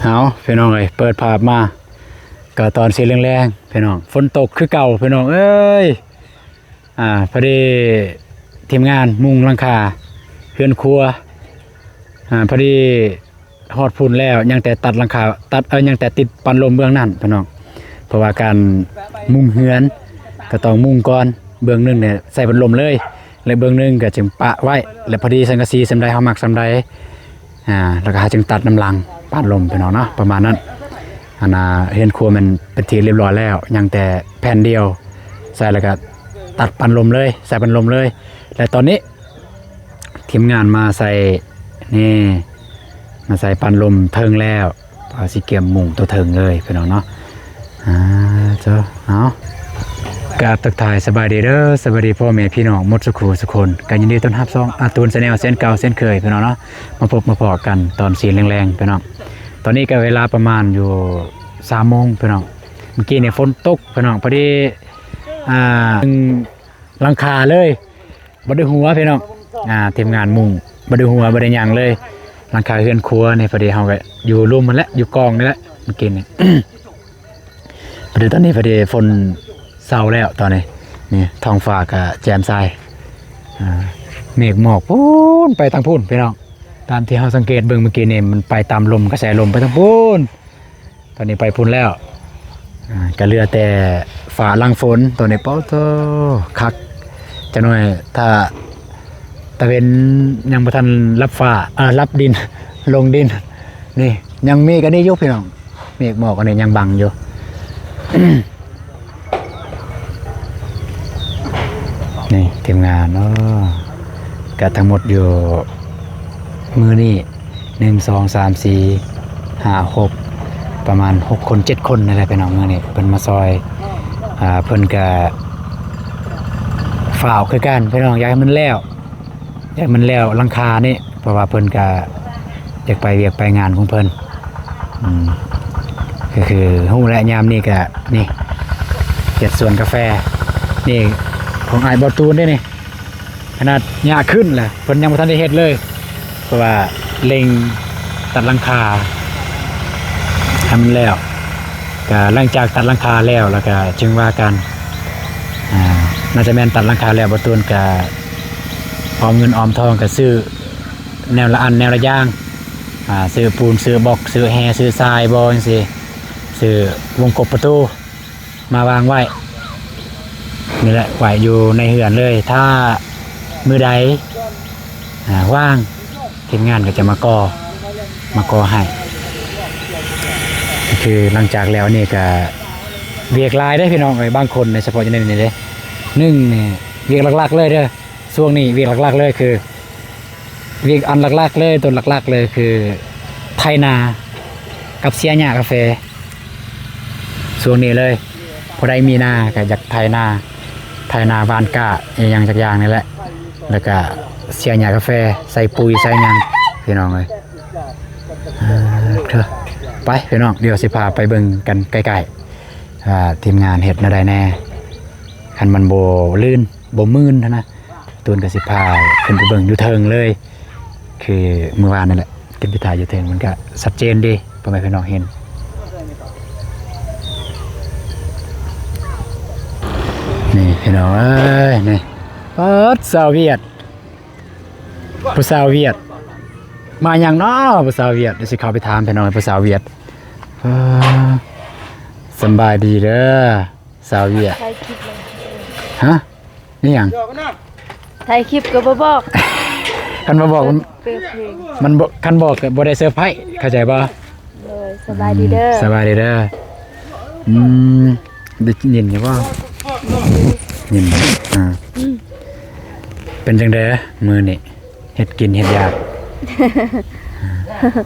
ເອົາ ພີ່ນ້ອງເອີຍ ເປີດພາບມາກໍຕອນສີແລງໆ ພີ່ນ້ອງ ຝົນຕົກຄືເກົ່າ ພີ່ນ້ອງເອີຍ. ອ່າ ພໍດີທີມງານມຸງຫຼັງຄາເຮືອນຄົວ ອ່າ ພໍດີຮອດພຸ້ນແລ້ວ ຍັງແຕ່ຕັດຫຼັງຄາ ຕັດ ເອີ ຍັງແຕ່ຕິດປັ້ນລົມເບື້ອງນັ້ນ ພີ່ນ້ອງ ເພາະວ່າການມຸງເຮືອນກໍຕ້ອງມຸງກ່ອນ ເບື້ອງໜຶ່ງນີ້ໃສ່ປັ້ນລົມເລີຍ ແລະ ເບື້ອງໜຶ່ງກໍຈຶ່ງປະໄວ້ ແລະ ພໍດີສັງກະສີສ່ຳໃດເຮົາມັກສ່ຳໃດ ອ່າ ແລ້ວກໍເຮົາຈຶ່ງຕັດນຳຫຼັງປານລົມ ພີ່ນ້ອງເນາະ ປະມານນັ້ນ. ອັນນ່າ ເຮືອນຄົວແມ່ນເປັນທີ່ຮຽບຮ້ອຍແລ້ວ ຍັງແຕ່ແຜ່ນດຽວໃສ່ ແລ້ວກໍຕັດປານລົມເລີຍ ໃສ່ປານລົມເລີຍ. ແລະ ຕອນນີ້ທີມງານມາໃສ່ ນີ້ ມາໃສ່ປານລົມເທິງແລ້ວ ເຮົາຊິກຽມມຸງຕົວເທິງເລີຍ ພີ່ນ້ອງເນາະ. ອ່າ ເຈົ້າ ເອົາ ກາບທັກທາຍສະບາຍດີເດີ ສະບາຍດີພໍ່ແມ່ພີ່ນ້ອງໝົດສູ່ຄູ່ສູ່ຄົນ ກໍຍິນດີຕ້ອນຮັບຊ່ອງອາຕູນແຊນແນວເຊັ່ນເກົ່າເຊັ່ນເຄີຍ ພີ່ນ້ອງເນາະ. ມາພົບມາພໍ້ກັນຕອນສີແລງໆ ພີ່ນ້ອງ. ຕອນນີ້ກໍເວລາປະມານຢູ່ສາມໂມງ ພີ່ນ້ອງ. ເມື່ອກີ້ນີ້ຝົນຕົກ ພີ່ນ້ອງ ພໍດີ ອ່າ ຫຼັງຄາເລີຍ ບໍ່ໄດ້ຫົວ ພີ່ນ້ອງ. ອ່າ ທີມງານມຸງບໍ່ໄດ້ຫົວ ບໍ່ໄດ້ຫຍັງເລີຍ ຫຼັງຄາເຮືອນຄົວນີ້. ພໍດີເຮົາກໍຢູ່ລຸ່ມຫັ້ນແຫຼະ ຢູ່ກ້ອງນີ້ແຫຼະ ເມື່ອກີ້ນີ້. ພໍດີຕອນນີ້ພໍດີຝົນເຊົາແລ້ວຕອນນີ້ ນີ້ທ້ອງຟ້າກໍແຈ່ມໃສ. ອ່າ ເມກໝອກພຸ້ນໄປທາງພຸ້ນ ພີ່ນ້ອງ. ຕາມທີ່ເຮົາສັງເກດເບິ່ງເມື່ອກີ້ນີ້ ມັນໄປຕາມລົມ ກະແສລົມໄປທາງພຸ້ນ. ຕອນນີ້ໄປພຸ້ນແລ້ວ ອ່າ ກະເຫຼືອແຕ່ຟ້າຫຼັງຝົນ. ຕອນນີ້ ປາໂທ້ ຄັກ. ຈັກໜ້ອຍຖ້າຕາເວັນຍັງບໍ່ທັນລັບຟ້າ ເອີ ລັບດິນ ລົງດິນ ນີ້ຍັງມີກະນີ້ຢູ່ ພີ່ນ້ອງ. ເມກໝອກອັນນີ້ຍັງບັງຢູ່. ນີ້ທີມງານເນາະ ກະທັງໝົດຢູ່ມື້ນີ້ ໜຶ່ງ ສອງ ສາມ ສີ່ ຫ້າ ຫົກ ປະມານຫົກຄົນ ເຈັດຄົນນີ້ແຫຼະ ພີ່ນ້ອງ. ມື້ນີ້ເພິ່ນມາຊ່ອຍ ອ່າ ເພິ່ນກະຟ້າວຄືກັນ ພີ່ນ້ອງ ຢາກໃຫ້ມັນແລ້ວ ຢາກໃຫ້ມັນແລ້ວຫຼັງຄານີ້ ເພາະວ່າເພິ່ນກະຢາກໄປວຽກໄປງານຂອງເພິ່ນ. ອືມ ກໍຄືຮູ້ແຫຼະ ຍາມນີ້ກະ ນີ້ ເຮັດສວນກາແຟ ນີ້ຂອງອ້າຍບໍ່ຕູນເດ້ນີ້. ຂະໜາດຫຍ້າຂຶ້ນແຫຼະ ເພິ່ນຍັງບໍ່ທັນໄດ້ເຮັດເລີຍ ເພາະວ່າເລັ່ງຕັດຫຼັງຄາໃຫ້ມັນແລ້ວ. ກະຫຼັງຈາກຕັດຫຼັງຄາແລ້ວ ແລ້ວກະຈຶ່ງວ່າກັນ. ອ່າ ໜ້າຈະແມ່ນຕັດຫຼັງຄາແລ້ວ ບໍ່ຕູນກະອອມເງິນອອມທອງ ກະຊື້ແນວລະອັນແນວລະຢ່າງ ອ່າ ຊື້ປູນ ຊື້ບລັອກ ຊື້ແຮ່ ຊື້ຊາຍບໍ ຈັ່ງຊີ້ ຊື້ວົງກົບປະຕູ ມາວາງໄວ້ນີ້ແຫຼະ ໄວ້ຢູ່ໃນເຮືອນເລີຍ. ຖ້າມື້ໃດ ອ່າ ວ່າງ ທີມງານກໍຈະມາກໍ່ ມາກໍ່ໃຫ້. ກໍຄືຫຼັງຈາກແລ້ວນີ້ກໍວຽກຫຼາຍເດ້ພີ່ນ້ອງເອີຍ ບາງຄົນໃນສະເພາະຢູ່ໃນນີ້ເດ້. ໜຶ່ງນີ້ວຽກຫຼັກໆເລີຍເດີ ຊ່ວງນີ້ວຽກຫຼັກໆເລີຍຄື ວຽກອັນຫຼັກໆເລີຍ ຕົວຫຼັກໆເລີຍຄືໄຖນາກັບເສຍຫຍ້າກາແຟ ຊ່ວງນີ້ເລີຍ. ຜູ້ໃດມີນາກໍຢາກໄຖນາ ໄຖນາຫວ່ານກ້າອີ່ຫຍັງຈັກຢ່າງນີ້ແຫຼະ ແລ້ວກໍເສຍຫຍ້າກາແຟ ໃສ່ປຸ໋ຍໃສ່ຫຍັງ ພີ່ນ້ອງເອີຍ. ອ່າ ເດີ ໄປພີ່ນ້ອງ ດຽວຊິພາໄປເບິ່ງກັນໃກ້ໆ ວ່າທີມງານເຮັດແນວໃດແດ່ ຄັນມັນບໍ່ລື່ນ ບໍ່ມື່ນຫັ້ນນະ ຕູນກໍຊິພາຂຶ້ນໄປເບິ່ງຢູ່ເທິງເລີຍ ຄືມື້ວານນັ້ນແຫຼະ ຂຶ້ນໄປຖ່າຍຢູ່ເທິງ ມັນກໍຊັດເຈນເດ້ ພໍ່ແມ່ພີ່ນ້ອງເຫັນ. ນີ້ພີ່ນ້ອງເອີຍ ນີ້ ປາດ ສາວຫວຽດ ຜູ້ສາວຫວຽດ ມາຫຍັງເນາະ ຜູ້ສາວຫວຽດ? ດຽວຊິເຂົ້າໄປຖາມພີ່ນ້ອງ ຜູ້ສາວຫວຽດ. ປາດ ສຳບາຍດີເດີ ສາວຫວຽດ. ຖ່າຍຄລິບເລີຍ ຮະ? ອີຫຍັງ? ຖ່າຍຄລິບກໍບໍ່ບອກ ຄັນບໍ່ບອກມັນ ເປີດເພງ ມັນບໍ່ ຄັນບອກກໍບໍ່ໄດ້ເຊີໄພ ເຂົ້າໃຈບໍ່? ໂດຍ ສະບາຍດີເດີ ອືມ ສະບາຍດີເດີ. ອືມ ໄດ້ຍິນຢູ່ບໍ່? ຍິນ ອ່າ ອືມ ເປັນຈັ່ງໃດມື້ນີ້? ເຮັດກິນເຮັດຢາກ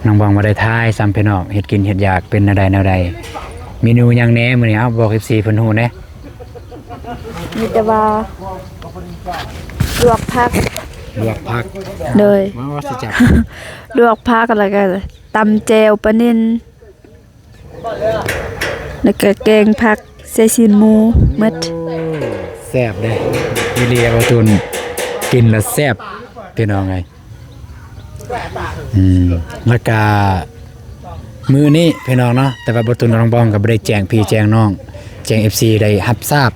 ນ້ອງບອງບໍ່ໄດ້ຖ່າຍຊ້ຳພີ່ນ້ອງ ເຮັດກິນເຮັດຢາກເປັນແນວໃດແນວໃດ ເມນູຫຍັງແດ່ມື້ນີ້? ເອົາ ບອກ ເອັຟຊີ ເພິ່ນຮູ້ແດ່. ມີແຕ່ວ່າລວກຜັກ ລວກຜັກ ໂດຍ ມາວ່າຊິຈັບ ລວກຜັກ ແລ້ວກໍຕຳແຈ່ວປານິນ ແລ້ວກໍແກງຜັກໃສ່ຊີ້ນໝູໝົດ. ໂອ້ ແຊບເດ້ ອີ່ຫຼີ ເອົາຕຸນ ກິນແລ້ວແຊບ ພີ່ນ້ອງເອີຍ. ອືມ ແລ້ວກະ ມື້ນີ້ພີ່ນ້ອງເນາະ, ແຕ່ວ່າບໍ່ຕູນກັບນ້ອງບອງກໍບໍ່ໄດ້ແຈ້ງພີ່ແຈ້ງນ້ອງ ແຈ້ງເອັຟຊີໄດ້ຮັບຊາບ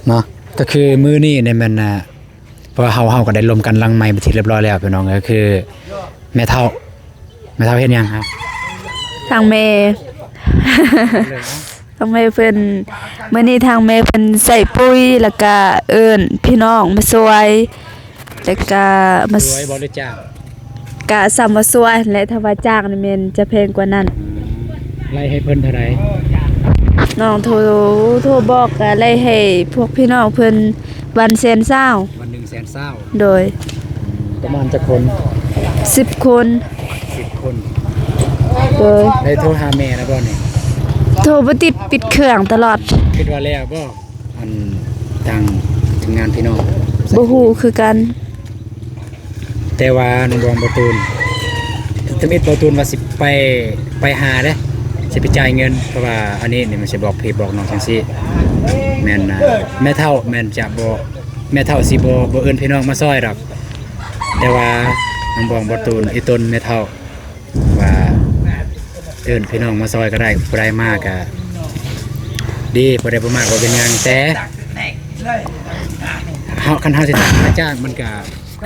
ເນາະ, ກໍຄືມື້ນີ້ນີ້ແມ່ນ ອ່າ ເພາະວ່າເຮົາ ເຮົາກໍໄດ້ລົມກັນຫຼັງໄມເປັນທີ່ຮຽບຮ້ອຍແລ້ວພີ່ນ້ອງ, ກໍຄືແມ່ເຖົ້າ ແມ່ເຖົ້າເຮັດຫຍັງ? ທາງແມ່ ທາງແມ່ເພິ່ນ ມື້ນີ້ທາງແມ່ເພິ່ນໃສ່ປຸ໋ຍ ແລ້ວກະເອີ້ນພີ່ນ້ອງມາຊ່ວຍ ແລ້ວກະມາ ຊ່ວຍບໍ ຫຼືຈ້າງ? ກະສ່ຳວ່າຊ່ວຍແຫຼະ, ຖ້າວ່າຈ້າງນີ້ແມ່ນຈະແພງກວ່ານັ້ນ. ອືມ ໄລ່ໃຫ້ເພິ່ນເທົ່າໃດ? ນ້ອງໂທ ໂທບອກກະໄລ່ໃຫ້ພວກພີ່ນ້ອງເພິ່ນວັນແສນຊາວ. ວັນໜຶ່ງແສນຊາວ? ໂດຍ. ອືມ ປະມານຈັກຄົນ? ສິບຄົນ. ສິບຄົນ. ໂດຍ. ໄດ້ໂທຫາແມ່ແລ້ວບໍ່ນີ້? ໂທບໍ່ຕິດ, ປິດເຄື່ອງຕະຫຼອດ. ຄິດວ່າແລ້ວບໍ່? ອັນ ທາງທີມງານພີ່ນ້ອງ ບໍ່ຮູ້ຄືກັນ. ແຕ່ວ່ານ້ອງບອງ ບໍ່ຕູນ ທຳອິດບໍ່ຕູນວ່າຊິໄປ ໄປຫາເດ້ ຊິໄປຈ່າຍເງິນ, ເພາະວ່າອັນນີ້ນີ້ມັນຊິບອກພີ່ບອກນ້ອງຈັ່ງຊີ້. ແມ່ນ ອ່າ ແມ່ເຖົ້າແມ່ນຈະບໍ່ ແມ່ເຖົ້າຊິບໍ່ ບໍ່ເອີ້ນພີ່ນ້ອງມາຊ່ອຍດອກ, ແຕ່ວ່ານ້ອງບອງ ບໍ່ຕູນ ອີ່ຕົນແມ່ເຖົ້າ ວ່າເອີ້ນພີ່ນ້ອງມາຊ່ອຍກໍໄດ້, ຜູ້ໃດມາກໍດີ, ຜູ້ໃດບໍ່ມາກໍບໍ່ເປັນຫຍັງ. ແຕ່ເຮົາ ຄັນເຮົາຊິຈ້າງ ມັນກໍ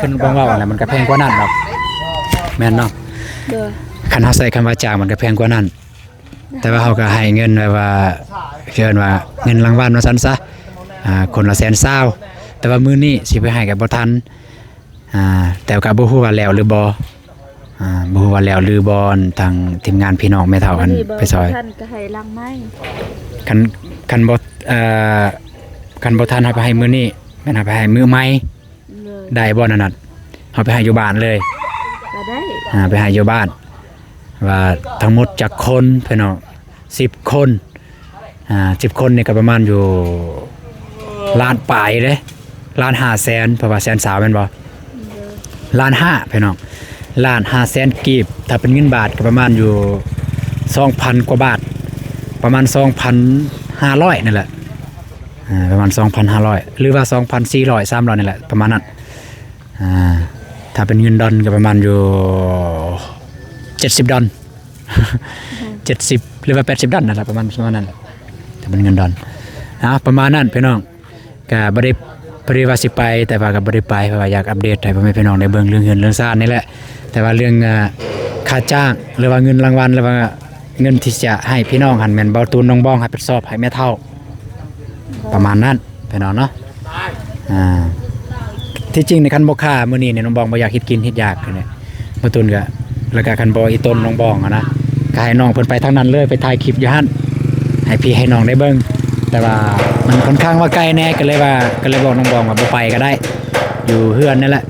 ຄືນ້ອງບອງເວົ້າຫັ້ນແຫຼະ, ມັນກໍແພງກວ່ານັ້ນດອກ ແມ່ນເນາະ? ໂດຍ. ຄັນເຮົາໃຊ້ຄຳວ່າຈ້າງ ມັນກໍແພງກວ່ານັ້ນ, ແຕ່ວ່າເຮົາກໍໃຫ້ເງິນແບບວ່າ ຄືເອີ້ນວ່າເງິນລາງວັນວ່າຊັ້ນຊະ, ອ່າ ຄົນລະແສນຊາວ, ແຕ່ວ່າມື້ນີ້ຊິໄປໃຫ້ກໍບໍ່ທັນ, ອ່າ ແຕ່ກໍບໍ່ຮູ້ວ່າແລ້ວຫຼືບໍ່. ອ່າ ບໍ່ຮູ້ວ່າແລ້ວຫຼືບໍ່ ທາງທີມງານພີ່ນ້ອງແມ່ເຖົ້າ ອັນ ໄປຊ່ອຍ ຄັນ ຄັນບໍ່ ເອີ ຄັນບໍ່ທັນເຮົາໄປໃຫ້ມື້ນີ້ ແມ່ນເຮົາໄປໃຫ້ມື້ໃໝ່ ໄດ້ບໍ່ນັ້ນນະ? ເຮົາໄປໃຫ້ຢູ່ບ້ານເລີຍ ກໍໄດ້ ອ່າ ໄປໃຫ້ຢູ່ບ້ານ ວ່າທັງໝົດຈັກຄົນ ພີ່ນ້ອງ? ສິບຄົນ ອ່າ ສິບຄົນນີ້ກໍປະມານຢູ່ລ້ານປາຍເດ້ ລ້ານຫ້າແສນ ເພາະວ່າແສນຊາວແມ່ນບໍ່? ລ້ານຫ້າ ພີ່ນ້ອງ ລ້ານຫ້າແສນກີບ, ຖ້າເປັນເງິນບາດກໍປະມານຢູ່ສອງພັນກວ່າບາດ ປະມານສອງພັນຫ້າຮ້ອຍນີ້ແຫຼະ ອ່າ ປະມານສອງພັນຫ້າຮ້ອຍ ຫຼືວ່າສອງພັນສີ່ຮ້ອຍ ສາມຮ້ອຍນີ້ແຫຼະ ປະມານນັ້ນ. ອ່າ ຖ້າເປັນເງິນດອນກໍປະມານຢູ່ເຈັດສິບດອນ ເຈັດສິບ ຫຼືວ່າແປດສິບດອນນັ້ນແຫຼະ ປະມານ ປະມານນັ້ນແຫຼະ ຖ້າເປັນເງິນດອນ. ເອົາ ປະມານນັ້ນພີ່ນ້ອງ ກະບໍ່ໄດ້ ພໍດີວ່າຊິໄປ ແຕ່ວ່າກໍບໍ່ໄດ້ໄປ ເພາະວ່າຢາກອັບເດດໃຫ້ພໍ່ແມ່ພີ່ນ້ອງໄດ້ເບິ່ງເລື່ອງເຮືອນເລື່ອງຊານນີ້ແຫຼະ. ແຕ່ວ່າເລື່ອງ ອ່າ ຄ່າຈ້າງ ຫຼືວ່າເງິນລາງວັນ ຫຼືວ່າເງິນທີ່ຈະໃຫ້ພີ່ນ້ອງຫັ້ນ ແມ່ນເບົາຕູນ ນ້ອງບອງ ຮັບຜິດຊອບໃຫ້ແມ່ເຖົ້າ ປະມານນັ້ນພີ່ນ້ອງເນາະ. ອ່າ ທີ່ຈິງນີ້ ຄັນບໍ່ຄ່າມື້ນີ້ນີ້ ນ້ອງບອງບໍ່ຢາກເຮັດກິນເຮັດຢາກນີ້ ບໍ່ຕຸນກະ ແລ້ວກະຄັນບໍ່ອີ່ຕົນນ້ອງບອງຫັ້ນນະ ກະໃຫ້ນ້ອງເພິ່ນໄປທາງນັ້ນເລີຍ ໄປຖ່າຍຄລິບຢູ່ຫັ້ນ ໃຫ້ພີ່ໃຫ້ນ້ອງໄດ້ເບິ່ງ. ແຕ່ວ່າມັນຂ້ອນຂ້າງວ່າໄກແດ່ ກະເລີຍວ່າ ກະເລີຍບອກນ້ອງບອງວ່າບໍ່ໄປກະໄດ້ ຢູ່ເຮືອນນີ້ແຫຼະ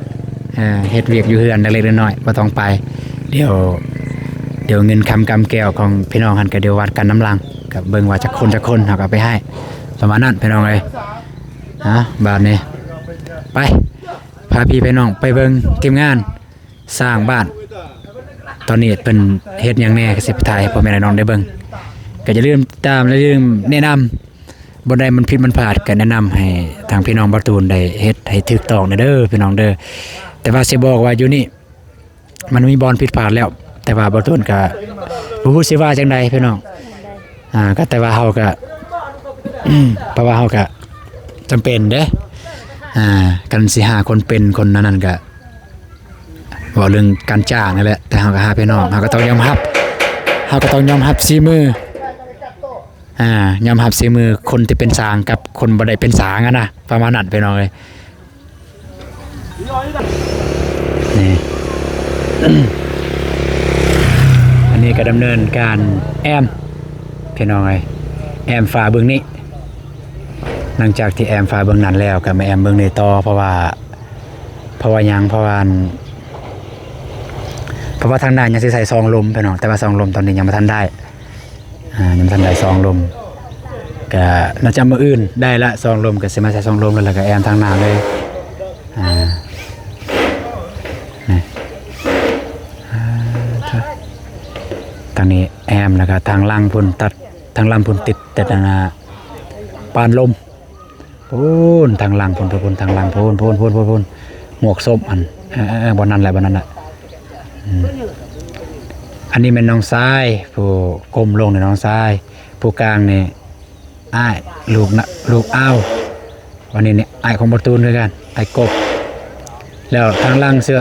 ເຮັດວຽກຢູ່ເຮືອນເລັກໆນ້ອຍໆ ບໍ່ຕ້ອງໄປ. ດຽວ ດຽວເງິນຄຳກຳແກ້ວຂອງພີ່ນ້ອງຫັ້ນ ກະດຽວວ່າກັນນຳຫຼັງ ກະເບິ່ງວ່າຈັກຄົນ ຈັກຄົນ ເຮົາກະເອົາໄປໃຫ້ ປະມານນັ້ນພີ່ນ້ອງເອີຍ. ອ່າ ບາດນີ້ ໄປ ພາພີ່ພານ້ອງໄປເບິ່ງທີມງານສ້າງບ້ານ ຕອນນີ້ເພິ່ນເຮັດຫຍັງແດ່ ກະຊິໄປຖ່າຍໃຫ້ພໍ່ແມ່ພີ່ນ້ອງໄດ້ເບິ່ງ. ກະຢ່າລືມຕາມ ຢ່າລືມແນະນຳ ບ່ອນໃດມັນຜິດມັນພາດ ກະແນະນຳໃຫ້ທາງພີ່ນ້ອງເບົາຕູນໄດ້ເຮັດໃຫ້ຖືກຕ້ອງແດ່ເດີພີ່ນ້ອງເດີ. ແຕ່ວ່າຊິບອກວ່າຢູ່ນີ້ ມັນມີບ່ອນຜິດພາດແລ້ວ ແຕ່ວ່າເບົາຕູນກະບໍ່ຮູ້ຊິວ່າຈັ່ງໃດພີ່ນ້ອງ. ອ່າ ກະແຕ່ວ່າເຮົາກະ ເພາະວ່າເຮົາກະຈຳເປັນເດ້ ອ່າ ຄັນຊິຫາຄົນເປັນຄົນອັນນັ້ນກະ ເວົ້າເລື່ອງການຈ້າງນີ້ແຫຼະ ແຕ່ເຮົາກະຫາພີ່ນ້ອງ ເຮົາກະຕ້ອງຍອມຮັບ ເຮົາກະຕ້ອງຍອມຮັບສີມື ອ່າ ຍອມຮັບສີມືຄົນທີ່ເປັນຊ່າງກັບຄົນບໍ່ໄດ້ເປັນຊ່າງຫັ້ນນະ ປະມານນັ້ນພີ່ນ້ອງເອີຍ. ນີ້ ອັນນີ້ກະດຳເນີນການແອ້ມພີ່ນ້ອງເອີຍ ແອ້ມຝາເບື້ອງນີ້. ຫຼັງຈາກທີ່ແອ້ມຝາເບື້ອງນັ້ນແລ້ວ ກະມາແອ້ມເບື້ອງນີ້ຕໍ່ ເພາະວ່າ ເພາະວ່າຫຍັງ ເພາະວ່າ ເພາະວ່າທາງໜ້າຍັງຊິໃສ່ຊ່ອງລົມພີ່ນ້ອງ ແຕ່ວ່າຊ່ອງລົມຕອນນີ້ຍັງບໍ່ທັນໄດ້ ອ່າ ຍັງບໍ່ທັນໄດ້ຊ່ອງລົມ ກະໜ້າຈະມື້ອື່ນໄດ້ລະ ຊ່ອງລົມ ກະຊິມາໃສ່ຊ່ອງລົມແລ້ວ ແລ້ວກະແອ້ມທາງໜ້າເລີຍ. ອ່າ ນີ້ ອ່າ ທາງນີ້ແອ້ມ ແລ້ວກະທາງຫຼັງພຸ້ນຕັດ ທາງຫຼັງພຸ້ນຕິດ ແຕ່ທາງໜ້າປານລົມ ພຸ້ນ ທາງຫຼັງພຸ້ນ ພຸ້ນ ທາງຫຼັງພຸ້ນ ພຸ້ນ ໝວກສົ້ມຫັ້ນ ເອີ ເອີ ເອີ ບ່ອນນັ້ນແຫຼະ ບ່ອນນັ້ນແຫຼະ ອືມ. ອັນນີ້ແມ່ນນ້ອງຊາຍ ຜູ້ກົ້ມລົງນີ້ນ້ອງຊາຍ ຜູ້ກາງນີ້ອ້າຍ ລູກນະ ລູກອາວ ອັນນີ້ນີ້ອ້າຍຂອງບ່າວຕູນຄືກັນ ອ້າຍກົບ ແລ້ວທາງຫຼັງເສື້ອ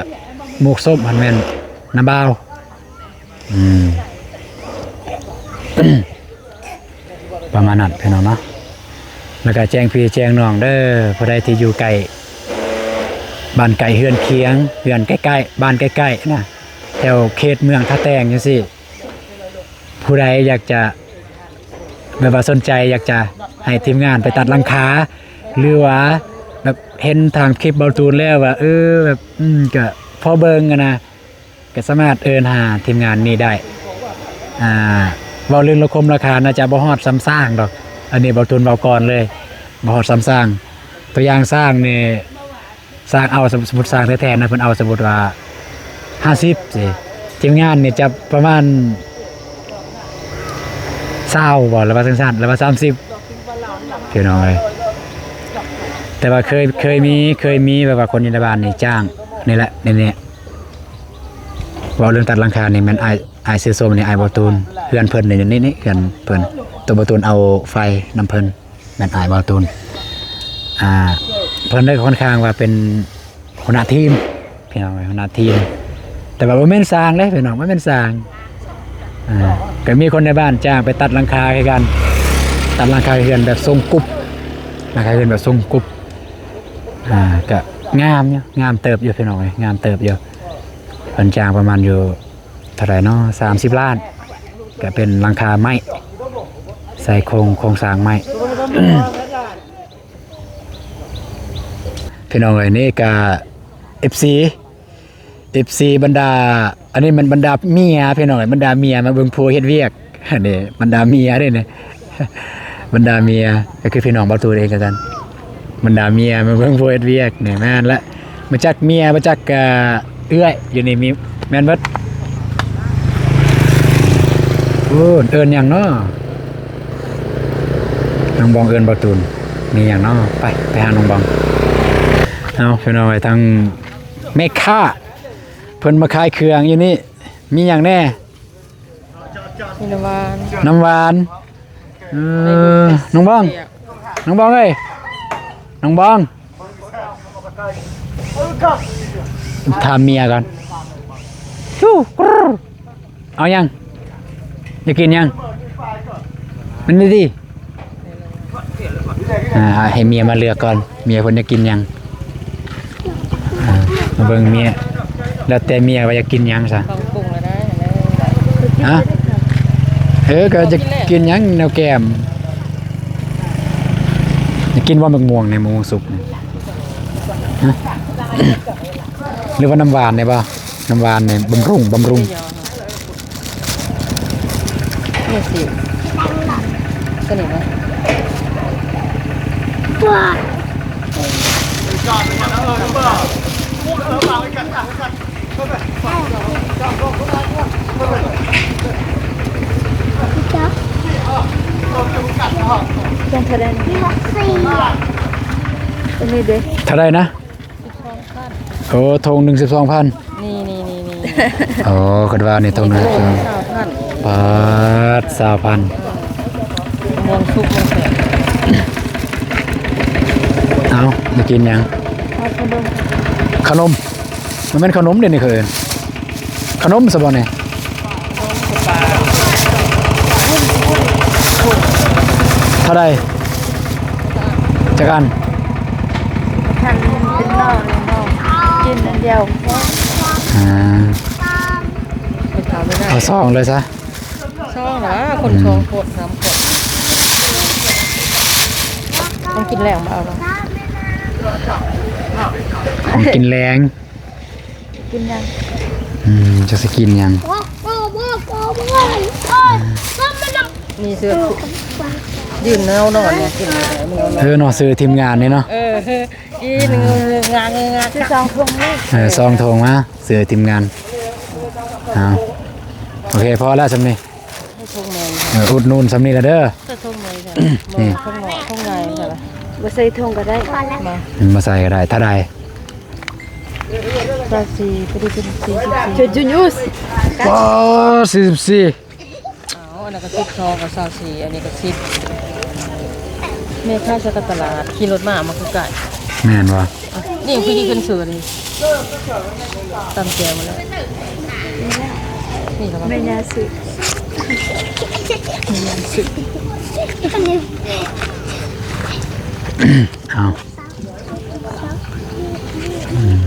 ໝວກສົ້ມຫັ້ນແມ່ນນ້າບ່າວ ອືມ ປະມານນັ້ນພີ່ນ້ອງເນາະ ແລ້ວກະແຈ້ງພີ່ແຈ້ງນ້ອງເດີ ຜູ້ໃດທີ່ຢູ່ໃກ້ ບ້ານໃກ້ເຮືອນຄຽງ ເຮືອນໃກ້ໆ ບ້ານໃກ້ໆນະ ແຖວເຂດເມືອງທ່າແຕງຈັ່ງຊີ້ ຜູ້ໃດຢາກຈະ ແບບວ່າສົນໃຈຢາກຈະໃຫ້ທີມງານໄປຕັດຫຼັງຄາ ຫຼືວ່າແບບເຫັນທາງຄລິບບ່າວຕູນແລ້ວວ່າ ເອີ ແບບ ອືມ ກະພໍເບິ່ງຫັ້ນນະ ກະສາມາດເອີ້ນຫາທີມງານນີ້ໄດ້ ອ່າ ເວົ້າເລື່ອງລາຄາ ລາຄາໜ້າຈະບໍ່ຮອດສ່ຳສ້າງດອກ ອັນນີ້ບ່າວຕູນເວົ້າກ່ອນເລີຍ ບໍ່ຮອດສ່ຳສ້າງ ຕົວຢ່າງສ້າງນີ້ ສ້າງເອົາ ສົມມຸດສ້າງແທ້ໆນະ ເພິ່ນເອົາສົມມຸດວ່າຫ້າສິບຊີ້ ທີມງານນີ້ຈະປະມານຊາວບໍ່ ຫຼືວ່າຈັ່ງຊັ້ນ ຫຼືວ່າສາມສິບ ພີ່ນ້ອງເອີຍ ແຕ່ວ່າເຄີຍ ເຄີຍມີ ເຄີຍມີແບບວ່າຄົນຢູ່ໃນບ້ານນີ້ຈ້າງ ນີ້ແຫຼະ ນີ້ ນີ້ ເວົ້າເລື່ອງຕັດຫຼັງຄານີ້ແມ່ນອ້າຍ ອ້າຍເສື້ອສົ້ມນີ້ ອ້າຍບ່າວຕູນ ເຮືອນເພິ່ນນີ້ ນີ້ ນີ້ ເຮືອນເພິ່ນ ໂຕບ່າວຕູນເອົາໄຟນຳເພິ່ນ ແມ່ນອ້າຍບ່າວຕູນ ອ່າ ເພິ່ນໄດ້ຄ່ອນຂ້າງວ່າເປັນຫົວໜ້າທີມ ພີ່ນ້ອງເອີຍ ຫົວໜ້າທີມ ແຕ່ວ່າບໍ່ແມ່ນຊ່າງເດ້ພີ່ນ້ອງ ບໍ່ແມ່ນຊ່າງ ອ່າ ກໍມີຄົນໃນບ້ານຈ້າງໄປຕັດຫຼັງຄາຄືກັນ ຕັດຫຼັງຄາເຮືອນແບບຊົງກຸບ ຫຼັງຄາເຮືອນແບບຊົງກຸບ ອ່າ ກໍງາມຢູ່ ງາມເຕີບຢູ່ພີ່ນ້ອງເອີຍ ງາມເຕີບຢູ່ ເພິ່ນຈ້າງປະມານຢູ່ ເທົ່າໃດເນາະ ສາມສິບລ້ານ ກະເປັນຫຼັງຄາໄມ້ ໃສ່ໂຄງ ໂຄງສ້າງໄມ້ ພີ່ນ້ອງເອີຍ ນີ້ກະເອັຟຊີ ເອັຟຊີບັນດາ ອັນນີ້ແມ່ນບັນດາເມຍພີ່ນ້ອງເອີຍ ບັນດາເມຍມາເບິ່ງຜົວເຮັດວຽກ ອັນນີ້ບັນດາເມຍເດ້ນີ້ ບັນດາເມຍ ກໍຄືພີ່ນ້ອງບ່າວຕູນເອງຄືກັນ ບັນດາເມຍມາເບິ່ງຜົວເຮັດວຽກນີ້ ແມ່ນລະ ມາຈັກເມຍ ມາຈັກ ເອີ ເອື້ອຍຢູ່ນີ້ມີ ແມ່ນເບິດ ໂອ້ ເອີ້ນຫຍັງເນາະ ນ້ອງບອງເອີ້ນບ່າວຕູນ ມີຫຍັງເນາະ ໄປ ໄປຫານ້ອງບອງ ເອົາ ພີ່ນ້ອງເອີຍ ທາງແມ່ຄ້າ ເພິ່ນມາຂາຍເຄື່ອງຢູ່ນີ້ ມີຫຍັງແດ່? ມີນ້ຳຫວານ ນ້ຳຫວານ ເອີ ນ້ອງບອງ ນ້ອງບອງເອີຍ ນ້ອງບອງ ຖາມເມຍກ່ອນ ເອົາຫຍັງ? ຢາກກິນຫຍັງ? ມັນດີໆ ອ່າ ໃຫ້ເມຍມາເລືອກກ່ອນ ເມຍເພິ່ນຢາກກິນຫຍັງ? ອ່າ ມາເບິ່ງເມຍ ແລ້ວແຕ່ເມຍວ່າຢາກກິນຫຍັງຊະ ຕ້ອງປຸງແລ້ວໄດ້ ຮະ? ເອີ ກໍຢາກກິນຫຍັງແນວແກ້ມ? ຢາກກິນບໍ່ໝາກມ່ວງນີ້ ໝາກມ່ວງສຸກນີ້? ຮະ? ຫຼືວ່ານ້ຳຫວານນີ້ບໍ່? ນ້ຳຫວານນີ້ບຳລຸງ ບຳລຸງ. ນີ້ຊິ ຕົວນີ້ບໍ່? ເປັນເທົ່າໃດນີ້? ຕົວນີ້ເດ້ ເທົ່າໃດນະ? ໂອ້ ຖົງໜຶ່ງສິບສອງພັນ ນີ້ໆໆໆ ອໍ ຄັນວ່ານີ້ຖົງໜຶ່ງສິບສອງພັນ ປາດ ຊາວພັນ ມ່ວງສຸກ ມ່ວງແປກ ເອົາ ໄດ້ກິນຫຍັງ? ເອົາຂະໜົມ ຂະໜົມ ມັນແມ່ນຂະໜົມເດ້ນີ້ ເຂົາເອີ້ນ ຂະໜົມຊະບໍ່ນີ້? ເທົ່າໃດ? ຈັກອັນ? ພັນເປັນໜໍ່ເລີຍເນາະ ກິນອັນດຽວ ອ່າ ໄປເອົາໄປໄດ້ ເອົາຊອງເລີຍຊະ ຊອງລະ ຄົນ ອືມ ຊອງຂວດ ສາມຂວດ ຂອງກິນແລງບໍ່ເອົາບໍ່? ຂອງກິນແລງ ກິນຫຍັງ? ອືມ ຈັກຊິກິນຫຍັງ? ນີ້ເສື້ອ ຢືນແນວນອນນີ້ ກິນແນວນອນ ເອີ ເນາະ ເສື້ອທີມງານນີ້ເນາະ ເອີ ກິນ ເອີ ງາງາ ຊື້ສອງຖົງເລີຍ ເອີ ສອງຖົງມາ ເສື້ອທີມງານ ເອົາ ໂອເຄ ພໍແລ້ວຊ່ຳນີ້. ໃສ່ຖົງໃໝ່ ເອີ ອຸດໜູນຊ່ຳນີ້ລະເດີ ໃສ່ຖົງໃໝ່ ນີ້ ຖົງນ້ອຍ ຖົງໃຫຍ່ ບໍ່ໃສ່ຖົງກໍໄດ້ ມາ ອືມ ບໍ່ໃສ່ກໍໄດ້ ເທົ່າໃດ? ຊາວສີ່ ພໍດີເປັນສີ່ສິບສີ່ ຈະຈຸຍູສ ປາ ສີ່ສິບສີ່. ເອົາ ອັນນັ້ນກໍສິບສອງ ກັບຊາວສີ່ ອັນນີ້ກໍສິບ. ແມ່ຄ້າໃສ່ກັບຕະຫຼາດ ຂີ່ລົດມາ ເອົາມາຄືກັນ. ແມ່ນບໍ່? ອ່ະ ນີ້ຄືຊິຂຶ້ນຊື່ນີ້ ຕຳແຈ່ວໝົດແລ້ວ. ນີ້ລະ ແມ່ຍ່າຊື້ ແມ່ຍ່າຊື້. ເອົາ ອືມ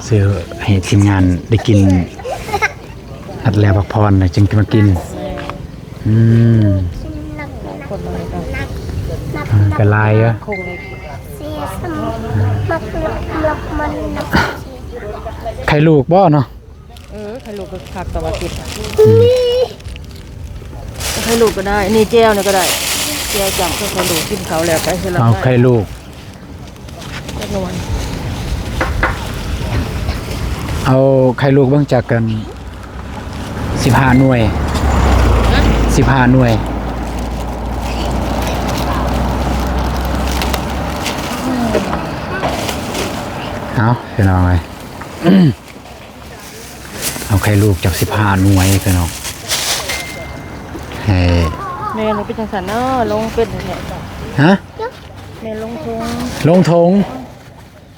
ຊື້ໃຫ້ທີມງານໄດ້ກິນ ຮັດແລ້ວພັກຜ່ອນແລ້ວຈຶ່ງຈະມາກິນ. ອືມ ກະຫຼາຍເດີ ໄຂ່ລູກບໍ່ເນາະ? ເອີ ໄຂ່ລູກກໍຄັກ ແຕ່ວ່າກິນ ອືມ ໄຂ່ລູກກໍໄດ້ ນີ້ແຈ່ວນີ້ກໍໄດ້ ແຈ່ວຈ້ຳກັບໄຂ່ລູກ ກິນເຂົ້າແລ້ວໄປ ເອົາໄຂ່ລູກ ຈັກໜ່ວຍ ເອົາໄຂ່ລູກເບິ່ງຈັກກັນ ສິບຫ້າໜ່ວຍ ຮະ ສິບຫ້າໜ່ວຍ. ເອົາ ພີ່ນ້ອງເອີຍ ເອົາໄຂ່ລູກຈັກສິບຫ້າໜ່ວຍ ພີ່ນ້ອງ ໃຫ້ ແມ່ນ ມັນເປັນຈັ່ງຊັ້ນເນາະ ລົງເປັນແທ້ ຮະ? ແມ່ນລົງຖົງ ລົງຖົງ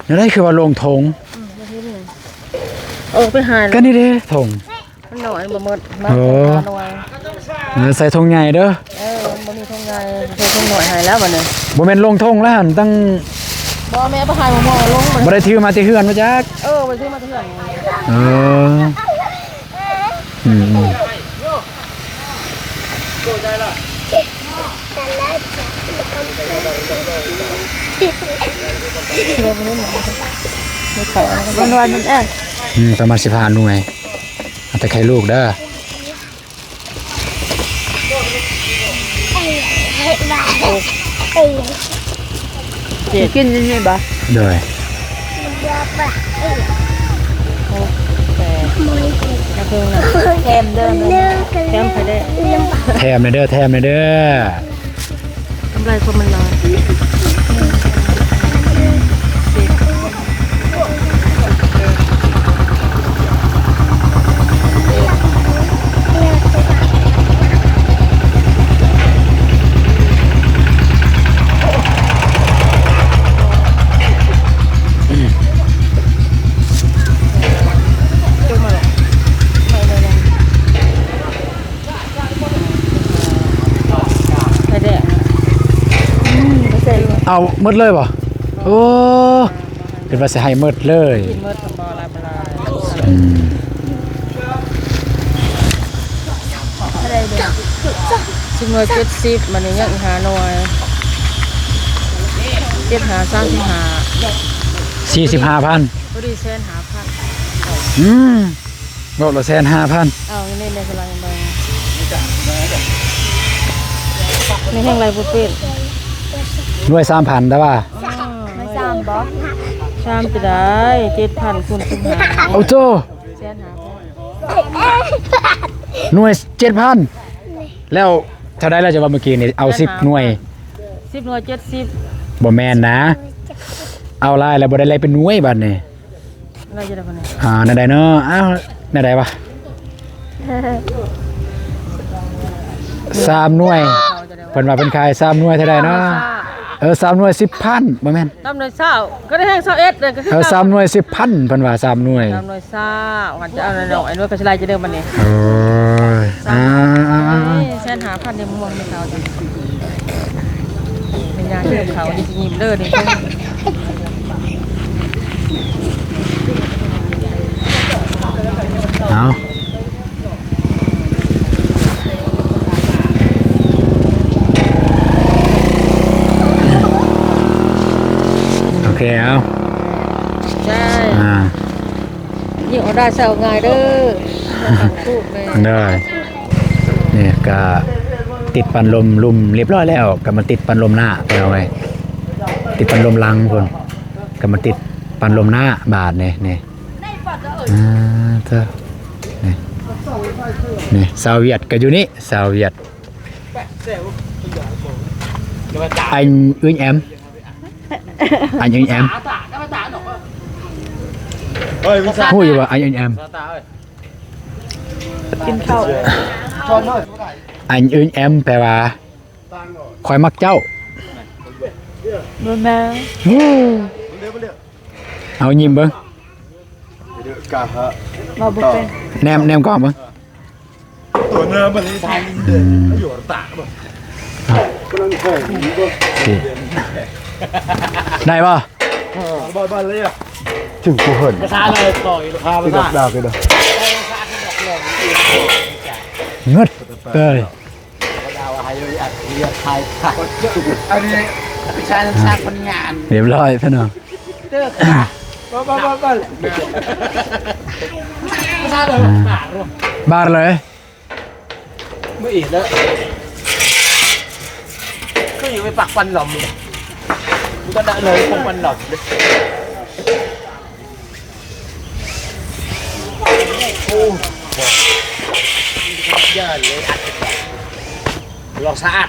ແນວໃດຄືວ່າລົງຖົງ? ອືມ ບໍ່ເຫັນເລີຍ ເອີ ໄປຫາ ກໍນີ້ເດ້ຖົງ ມັນໜ້ອຍ ບໍ່ໝົດ ມາ ເອີ ຫາໜ່ວຍ ເອີ ໃສ່ຖົງໃຫຍ່ເດີ ເອີ ມັນບໍ່ມີຖົງໃຫຍ່ ໃສ່ຖົງນ້ອຍໃຫ້ແລ້ວບັດນີ້ ບໍ່ແມ່ນລົງຖົງແລ້ວຫັ້ນ ຕັ້ງ ບໍ່ ແມ່ໄປຫາໝໍລົງ ບໍ່ໄດ້ຖືມາແຕ່ເຮືອນບໍ່ຈັກ ເອີ ບໍ່ໄດ້ຖືມາແຕ່ເຮືອນ ເອີ ອືມ ອືມ. ມັນວ່າມັນແອງ ອືມ ປະມານສິບຫ້າໜ່ວຍ ເອົາແຕ່ໄຂ່ລູກເດີ ກິນຢູ່ນີ້ບໍ່? ໂດຍ ແຖມເດີ ແຖມໃຜແດ່? ແຖມແດ່ເດີ ແຖມແດ່ເດີ. ກຳໄລພວກມັນຫຼາຍ. ໄຂ່ແດງ ອືມ ບໍ່ໃສ່ ເອົາໝົດເລີຍບໍ່? ໂອ້ ຄິດວ່າຊິໃຫ້ໝົດເລີຍ ກິນໝົດ ບໍ່ຫຼາຍ ບໍ່ຫຼາຍ ອືມ ເທົ່າໃດເດ? ສິບໜ່ວຍ ເຈັດສິບ ບາດນີ້ຍັງອີກຫ້າໜ່ວຍ ເຈັດຫ້າ ສາມສິບຫ້າ ສີ່ສິບຫ້າພັນ ພໍດີແສນຫ້າພັນ ອືມ. ເວົ້າລະແສນຫ້າພັນ ເອົານີ້ແມ່ສະລາຍເບິ່ງ ນີ້ແຮງໄລ່ບໍ່ເປັນ ໜ່ວຍສາມພັນ ແຕ່ວ່າ ອືມ ໜ່ວຍສາມບໍ່? ສາມຈະໄດ້ ເຈັດພັນຄູນສິບຫ້າ ໂອ້ໂຕ ແສນຫ້າພັນ ໜ່ວຍເຈັດພັນ ແລ້ວເທົ່າໃດລະ ຈະວ່າມື້ກີ້ນີ້ ເອົາສິບໜ່ວຍ ສິບໜ່ວຍ ເຈັດສິບ ບໍ່ແມ່ນນະ ເອົາຫຼາຍແລ້ວບໍ່ໄດ້ໄລ່ເປັນໜ່ວຍບາດນີ້. ໄດ້ຢູ່ແລ້ວບັດນີ້ ອ່າ ແນວໃດເນາະ? ອ້າວ ແນວໃດວະ? ສາມໜ່ວຍ ເພິ່ນວ່າເພິ່ນຂາຍສາມໜ່ວຍເທົ່າໃດເນາະ? ເອີ ສາມໜ່ວຍສິບພັນ ບໍ່ແມ່ນ ສາມໜ່ວຍຊາວ ກໍໄດ້ແຮງຊາວເອັດເດ້ ກໍຄື ເອີ ສາມໜ່ວຍສິບພັນ ເພິ່ນວ່າສາມໜ່ວຍ ສາມໜ່ວຍຊາວ ມັນຈະເອົາໜ້ອຍໆ ໜ່ວຍກໍຊິຫຼາຍຈະເດີບັດນີ້ ໂອ້ຍ ສາມ ອ່າ ແສນຫ້າພັນ ນີ້ມ່ວງແມ່ເຖົ້າຈ້ະ ແມ່ຍ່າກິນກັບເຂົານີ້ຊິຍິ້ມເດີນີ້. ເອົາ ໂອເຄ ເອົາ ໃຊ່ ອ່າ ຍິງເອົາໄດ້ ໃສ່ເອົາງ່າຍເດີ ໂດຍ ນີ້ກະຕິດປັນລົມລຸ່ມລຽບຮ້ອຍແລ້ວ ກະມາຕິດປັນລົມໜ້າ ເອົາໄວ້ ຕິດປັນລົມຫຼັງພຸ້ນ ກະມາຕິດປັນລົມໜ້າບາດນີ້ ນີ້ ອ່າ ເທີ ນີ້ ນີ້ ຊາວຫວຽດກະຢູ່ນີ້ ຊາວຫວຽດ ອັນອຶນແອມ ອັນອຶນແອມ ຮູ້ຢູ່ບໍ່ ອັນອຶນແອມ? ກິນເຂົ້າ. ອັນອື່ນແອມແປວ່າ ຂ້ອຍມັກເຈົ້າ. ບໍ່ແມ່ນ. ເອົາຍິ້ມເບິ່ງ. ເວົ້າບໍ່ເປັນ. ແນມ ແນມກ້ອງເບິ່ງ. ໄດ້ບໍ່? ເຖິງກູເຫິນ ພາສາເລີຍ ພາສາ ເງິດເລີຍ. ອັນນີ້ ວິຊາສາກຜົນງານ ຮຽບຮ້ອຍພີ່ນ້ອງ. ບາດເລີຍ ບາດເລີຍ. ບໍ່ອີກແລ້ວ ຄືຢູ່ໄປປັກຄວັນຫຼອມ ມັນກໍໄດ້ເລີຍ ຄວັນຫຼອມ. ໂອ້ ຢ້ານເລີຍ ອັດ ລອງສະອາດ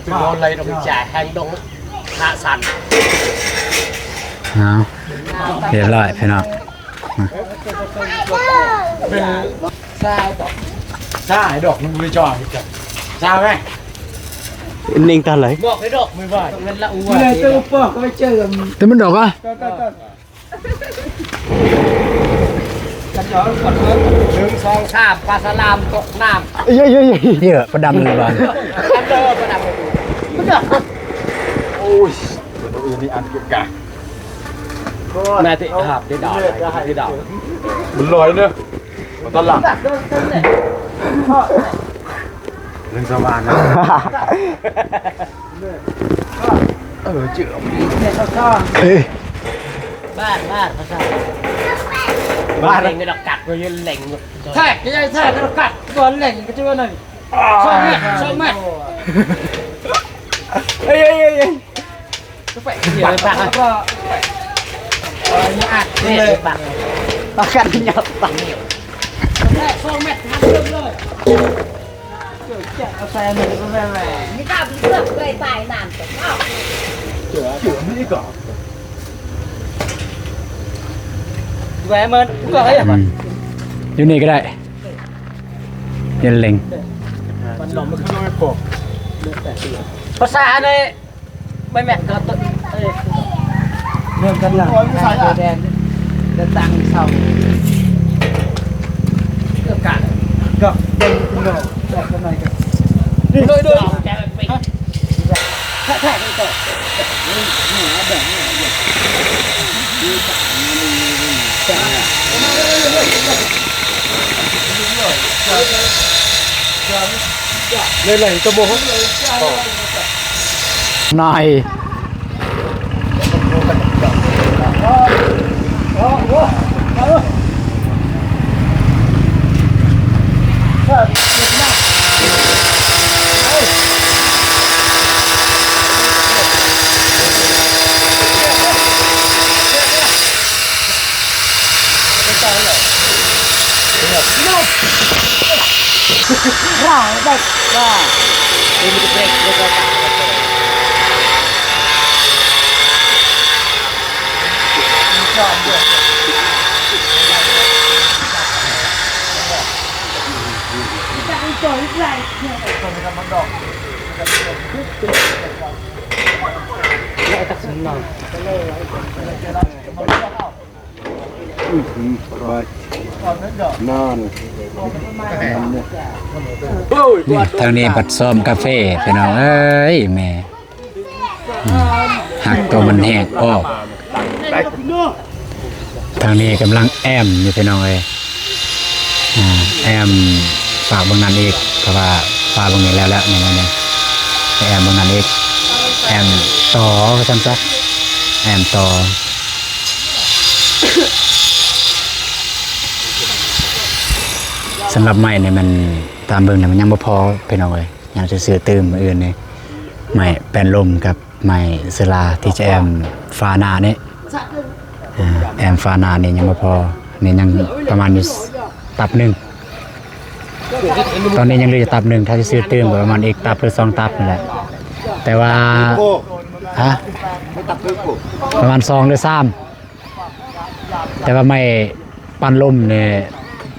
ເປັນບໍ່ໄລດອກ ຈາແຮງດອງ ຂາສັ່ນ. ເອົາ ຮຽບຮ້ອຍພີ່ນ້ອງ. ຊາດອກ ຊາດອກ ມັນບໍ່ໄດ້ຈ່ອຍ ຊາແມ່ ເນັ່ງຕາໄຫຼ ບອກໃຫ້ດອກ ມື້ວານ ແມ່ນລະ ແຕ່ມັນດອກຫວາ? ໜຶ່ງ ສອງ ສາມ ປາສະຫຼາມຕົກນ້ຳ. ເອີ ເອີ ປາດຳເລີຍບາດ ປາດຳເລີຍ ປາດຳເລີຍ. ໂອ້ຍ ເອີ ນີ້ອັນເກັບກະ ໜ້າຈະຫາບໄດ້ດາວ ໄດ້ດາວ ມັນລອຍເນາະ ຕະຫຼາດ ເລື່ອງສະຫວ່ານນະ. ເອີ ເຈີ ເອີຍ ບ້ານ ບ້ານ ພາສາ ບ້ານ ເລັງດອກກັດ ເລີງ ແທກ ແທກ ແທກ ດອກກັດ ບໍ່ເລັງ ກໍຈະວ່ານັ້ນ ສອງແມັດ ສອງແມັດ. ເອີຍ ເອີຍ ເອີຍ ເອີຍ. ປາກັນຫຍັບປາກ ສອງແມັດ ເອົາໃສ່ອັນນີ້ ນີ້ກໍເລືອກເລີຍ ປາຍນ້ຳຕົກເນາະ ເສືອ ເສືອມີກໍ ແຫວະເມີນກໍ ອືມ ຢູ່ນີ້ກໍໄດ້ ເປັນເລັງ ພາສາໃນ ໄປແມັດກໍຕົວ ເອີ ເລີ່ມກັນລະ ແດງ ແດງຕັ້ງເສົາ ເກືອບກັນ ກໍເບິ່ງເນາະ ແບບນັ້ນກໍ ໂດຍ ໂດຍ ແທ້ໆ ນີ້ກໍ ເລີຍ ເລີຍ ຕະໂມ ໜ້ອຍ ນານ ນີ້ ທາງນີ້ພັດຊ້ອມກາເຟ ພີ່ນ້ອງເອີຍ ແມ່ ອືມ ຫັກໂຕມັນແຫ້ງອອກ ທາງນີ້ກຳລັງແອ້ມຢູ່ ພີ່ນ້ອງເອີຍ ອ່າ ແອ້ມຝາກເບິ່ງນັ້ນອີກ ເພາະວ່າຝາກເບິ່ງນີ້ແລ້ວແລ້ວ ນີ້ ນີ້ ແອ້ມເບິ່ງນັ້ນອີກ ແອ້ມຕໍ່ວ່າຊັ້ນຊະ ແອ້ມຕໍ່. ສຳລັບໄມ້ນີ້ມັນ ຕາມເບິ່ງນີ້ມັນຍັງບໍ່ພໍ ພີ່ນ້ອງເອີຍ ຍັງຊິຊື້ຕື່ມມື້ອື່ນນີ້ ໄມ້ແປ້ນລົມກັບໄມ້ເຊື້ອລາທີ່ຈະແອ້ມຝາໜ້ານີ້ ອ່າ ແອ້ມຝາໜ້ານີ້ຍັງບໍ່ພໍ ນີ້ຍັງປະມານຢູ່ຕັບໜຶ່ງ ຕອນນີ້ຍັງເຫຼືອຢູ່ຕັບໜຶ່ງ ຖ້າຊິຊື້ຕື່ມກໍປະມານອີກຕັບ ຫຼື ສອງຕັບນີ້ແຫຼະ ແຕ່ວ່າ ຮະ ປະມານສອງ ຫຼື ສາມ ແຕ່ວ່າໄມ້ປັ້ນລົມນີ້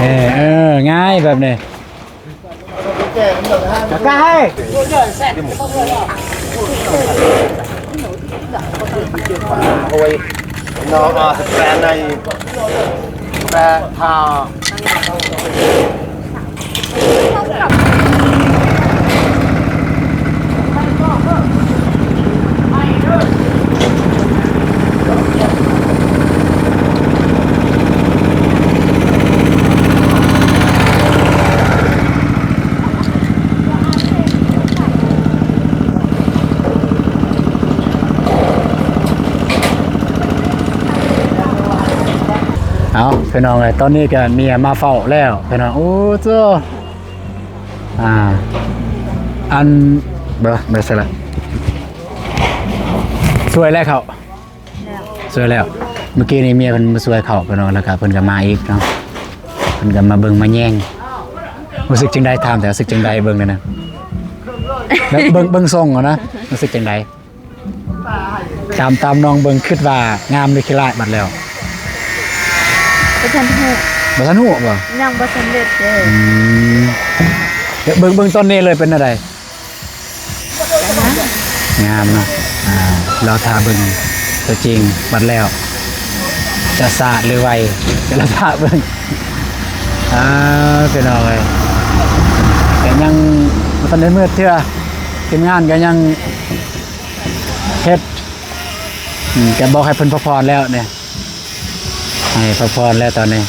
ນີ້ ເອີ ງ່າຍແບບນີ້. ໂອ້ຍ ນ້ອງເອົາແປນໃນແປນທາ ເອົາ ພີ່ນ້ອງເອີຍ ຕອນນີ້ກະເມຍມາເຝົ້າແລ້ວພີ່ນ້ອງ. ໂອ້ໂຕ ອ່າ ອັນ ບໍ່ ບໍ່ໃສ່ລະ ຊ່ວຍແລ້ວເຂົ້າ ແລ້ວ ຊ່ວຍແລ້ວ. ເມື່ອກີ້ນີ້ເມຍເພິ່ນມາຊ່ວຍເຂົ້າພີ່ນ້ອງ ແລ້ວກະເພິ່ນກະມາອີກເນາະ ເພິ່ນກະມາເບິ່ງມາແຍງ. ຮູ້ສຶກຈັ່ງໃດ? ຖາມແຕ່ຮູ້ສຶກຈັ່ງໃດ? ເບິ່ງແດ່ນະ ເບິ່ງ ເບິ່ງຊົງເອົານະ ຮູ້ສຶກຈັ່ງໃດ? ຕາມ ຕາມນ້ອງເບິ່ງ ຄິດວ່າງາມຫຼືຂີ້ຮ້າຍບັດແລ້ວ? ບໍ່ທັນຮູ້ ບໍ່ທັນຮູ້ບໍ? ຍັງບໍ່ສຳເລັດເດ້. ອືມ ເບິ່ງ ເບິ່ງຕອນນີ້ເລີຍເປັນແນວໃດ? ງາມ ງາມເນາະ. ອ່າ ລໍຖ້າເບິ່ງຕົວຈິງບັດແລ້ວ ຈະຊ້າຫຼືໄວ ກໍລໍຖ້າເບິ່ງ. ອ່າ ພີ່ນ້ອງເອີຍ ກໍຍັງບໍ່ທັນໄດ້ມືດເທື່ອ ທີມງານກໍຍັງ ເຮັດ ອືມ ກະບອກໃຫ້ເພິ່ນພັກຜ່ອນແລ້ວນີ້ ໃຫ້ພັກຜ່ອນແລ້ວຕອນນີ້.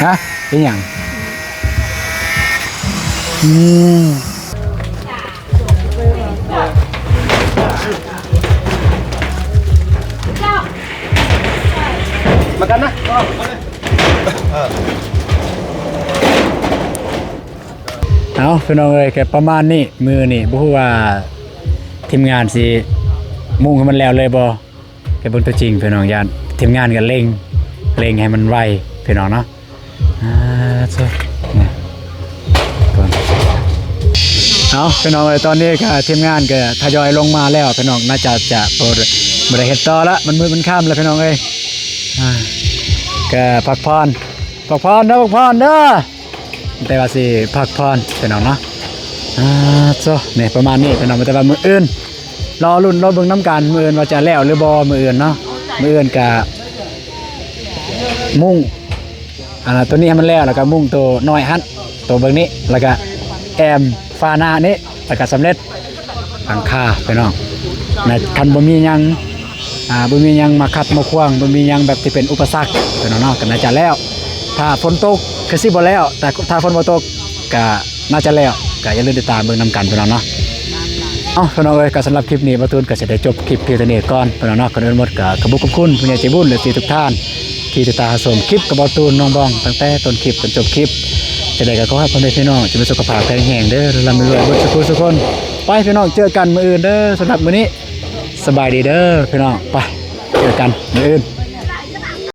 ຮະ? ອີຫຍັງ? ອືມ. ມາກັນນະ ເອີ ເອົາ ພີ່ນ້ອງເອີຍ ກໍປະມານນີ້ ມື້ນີ້ບໍ່ຮູ້ວ່າທີມງານຊິມຸງໃຫ້ມັນແລ້ວເລີຍບໍ່ ກໍເບິ່ງຕົວຈິງ ພີ່ນ້ອງ. ຢ້ານທີມງານກໍເລັ່ງ ເລັ່ງໃຫ້ມັນໄວ ພີ່ນ້ອງເນາະ. ອ່າ ໂທ້ ເອົາ ພີ່ນ້ອງເອີຍ ຕອນນີ້ກໍທີມງານກໍທະຍອຍລົງມາແລ້ວພີ່ນ້ອງ ໜ້າຈະ ຈະບໍ່ ບໍ່ໄດ້ເຮັດຕໍ່ລະ ມັນມືດມັນຄ່ຳແລ້ວພີ່ນ້ອງເອີຍ. ອ່າ ກໍພັກຜ່ອນ ພັກຜ່ອນເດີ ພັກຜ່ອນເດີ ແຕ່ວ່າຊິພັກຜ່ອນພີ່ນ້ອງເນາະ. ອ່າ ໂທ້ ນີ້ປະມານນີ້ພີ່ນ້ອງ ແຕ່ວ່າມື້ອື່ນ ລໍລຸ້ນລໍເບິ່ງນຳກັນ ມື້ອື່ນວ່າຈະແລ້ວຫຼືບໍ່ ມື້ອື່ນເນາະ. ມື້ອື່ນກະມຸງ ອ່າ ໂຕນີ້ໃຫ້ມັນແລ້ວ ແລ້ວກະມຸງໂຕນ້ອຍຫັ້ນ ໂຕເບິ່ງນີ້ ແລ້ວກະແອ້ມຝາໜ້ານີ້ ແລ້ວກະສຳເລັດຫຼັງຄາພີ່ນ້ອງນະ. ຄັນບໍ່ມີຫຍັງ ອ່າ ບໍ່ມີຫຍັງມາຂັດມາຂວາງ ບໍ່ມີຫຍັງແບບທີ່ເປັນອຸປະສັກພີ່ນ້ອງເນາະ ກໍໜ້າຈະແລ້ວ. ຖ້າຝົນຕົກກໍຊິບໍ່ແລ້ວ ແຕ່ຖ້າຝົນບໍ່ຕົກກໍໜ້າຈະແລ້ວ ກໍຢ່າລືມຕິດຕາມເບິ່ງນຳກັນພີ່ນ້ອງເນາະ. ເອົ້າ ພີ່ນ້ອງເອີຍ ກໍສຳລັບຄລິບນີ້ ບ່າວຕູນກໍຊິໄດ້ຈົບຄລິບພຽງເທົ່ານີ້ກ່ອນພີ່ນ້ອງເນາະ. ກ່ອນອື່ນໝົດກໍຂອບຄຸນຜູ້ໃຫຍ່ໃຈບຸນ ແລະ ເອັຟຊີທຸກທ່ານ ທີ່ຕິດຕາມຮັບຊົມຄລິບກັບບ່າວຕູນ ນ້ອງບອງ ຕັ້ງແຕ່ຕົ້ນຄລິບຈົນຈົບຄລິບ. ຈັ່ງໃດກໍຂໍໃຫ້ພໍ່ແມ່ພີ່ນ້ອງຈົ່ງມີສຸຂະພາບແຂງແຮງເດີ ລ່ຳລວຍເບິດສູ່ຜູ້ສູ່ຄົນ. ໄປພີ່ນ້ອງ ເຈີກັນມື້ອື່ນເດີ. ສຳລັບມື້ນີ້ ສະບາຍດີເດີພີ່ນ້ອງ. ໄປ ເຈີກັນມື້ອື່ນ.